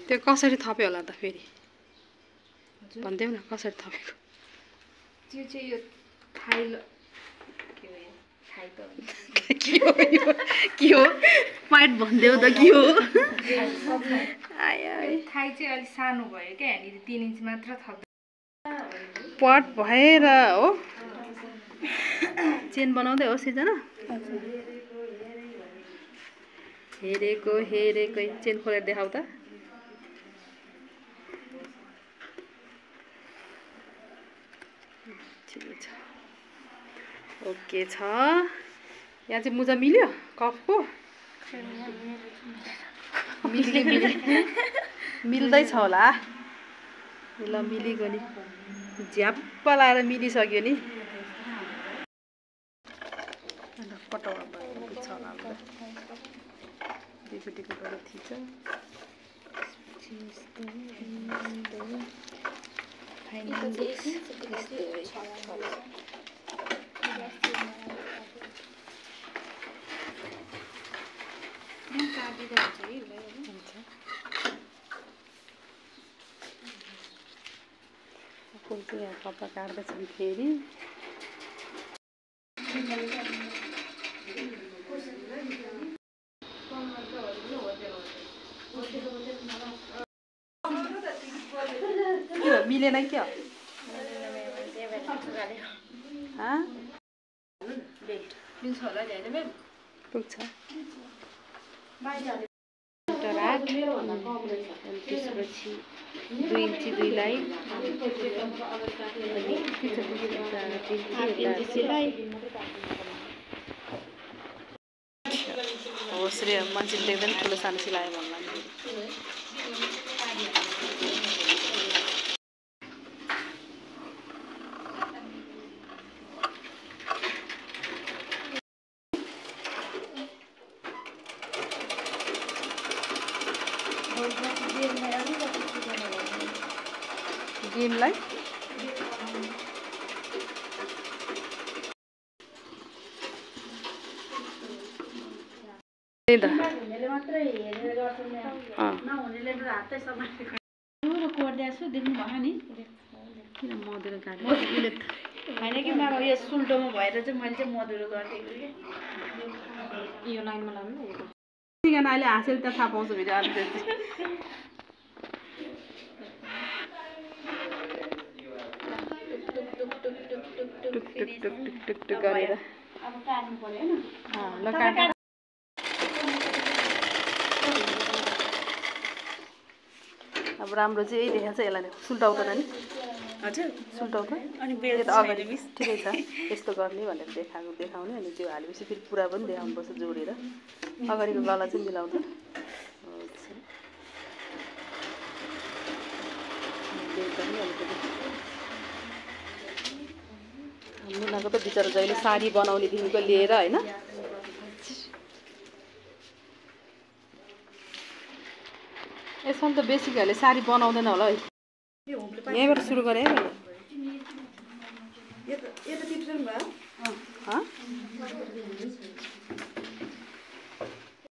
त्यो कसरी थप्यो होला त फेरि भन्देऊ न कसरी थपेको त्यो चाहिँ यो थाइ के हो पाइट भन्देऊ त के हो थाइ चाहिँ अलिक सानो भयो क्या यहाँनिर 3 इन्च मात्र थप्दा पट भएर हो चेन बनाउँदै हो सिर्जना हेरेको चेन खोलेर देखाउ त ठिकै छ ओके छ यहाँ चाहिँ मुजा मिल्यो कफको मिल्दैछ होला ल मिलिगयो नि झ्याप्प लाएर मिलिसक्यो नि कटौरा भएको छ होला दुईपट्टिको डोरी थिच्छ यहाँ कपडा काट्दैछन् फेरि मिलेन क्या पुग्छ त्यसपछि 2 इन्ची 2 लाइन होस् रे मान्छेले देख्दैन ठुलो सानो सिलायो भन्ला गेमलाई किन मधुरो काट्यो होइन कि बाबा यो सुल्टोमा भएर चाहिँ मैले चाहिँ मधुरो गरिदिएको कि यो लाइनमा लानु ठिकाना अहिले हाँसेर त्यहाँ थाहा पाउँछ फेरि अलिकति टुक गरेर अब काट्नु पर्यो हैन ल काट अब राम्रो चाहिँ यही देखाएको छ यसलाई सुल्टाउ त नानी हजुर सुल्टाउ त अनि बेल्ट अगाडि ठिकै छ यस्तो गर्ने भनेर देखाउने अनि त्यो हालेपछि फेरि पुरा पनि देखाउनुपर्छ जोडेर अगाडिको गला चाहिँ मिलाउँदा मुनाको त बिचरा जहिले साडी बनाउनेदेखिको लिएर होइन यसमा त बेसिकहरूले साडी बनाउँदैन होला है यहीँबाट सुरु गरेँ है मैले